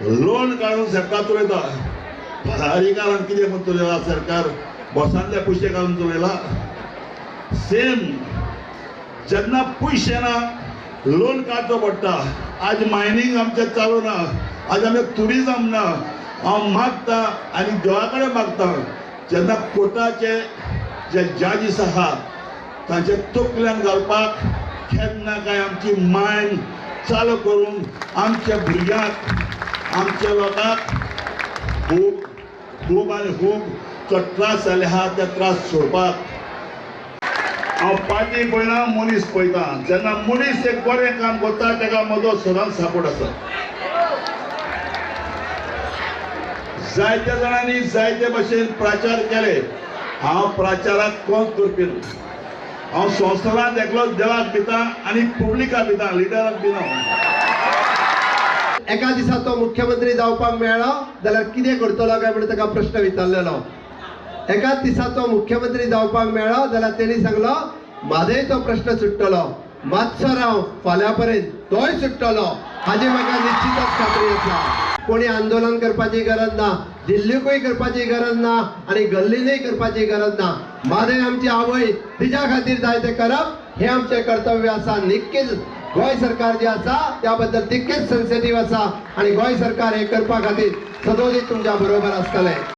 Loan काडून सरकार चलयता. परारीकारान कितें म्हूण चलयला सरकार? बॉसांतले पयशे घालून चलयला. सेम जेन्ना पयशे ना, लोन काडचो पडटा. आज मायनींग आमचें चालू ना, आज आमचें टुरिजम ना. हांव मागता आनी देवा कडेन मागता, जेन्ना कोर्टाचे जे जजीस आहा तांचे तकल्यान घालपाक केन्ना काय आमची मायन चालू करून आमच्या भुरग्यांक, आमच्या लोकांक खूब खूब आनी खूब जो त्रास जाले आहा ते त्रास सोडपाक. हांव पार्टी पळयना, मनीस पळयता. जेन्ना मनीस एक बरें काम करता ताका म्हजो सदांच सपोर्ट आसा. जायत्या जाणांनी जायते भशेन प्रचार केले. हांव प्रचाराक कोण करपी न्हू. हांव संवसारांत एकलोच देवाक भिता आनी पब्लिकाक भिता, लिडराक भिना. एका दिसा तो मुख्यमंत्री जावपाक मेळ्ळो जाल्यार कितें करतलो काय म्हणून ताका प्रश्न विचारलेलो. एकाच दिसा तो मुख्यमंत्री जावपाक मेळ्ळो जाल्यार तेणी सांगलो, म्हादयचो प्रश्न सुट्टलो, मातसो राव, फाल्यां पर्यंत तोय सुट्टलो, हाजी म्हाका निश्चितच खात्री आसा. कोणी आंदोलन करपाची गरज ना, दिल्लीकूय करपाची गरज ना आनी गल्लीनूय करपाची गरज ना. म्हादय आमची आवय, तिच्या खातीर जाय तें करप हें आमचें कर्तव्य आसा. नक्कीच गोंय सरकार जे आसा त्या बद्दल तितकेच सेन्सिटीव आसा आनी गोंय सरकार हे करपा खातीर सदोदीत तुमच्या बरोबर आसतलें.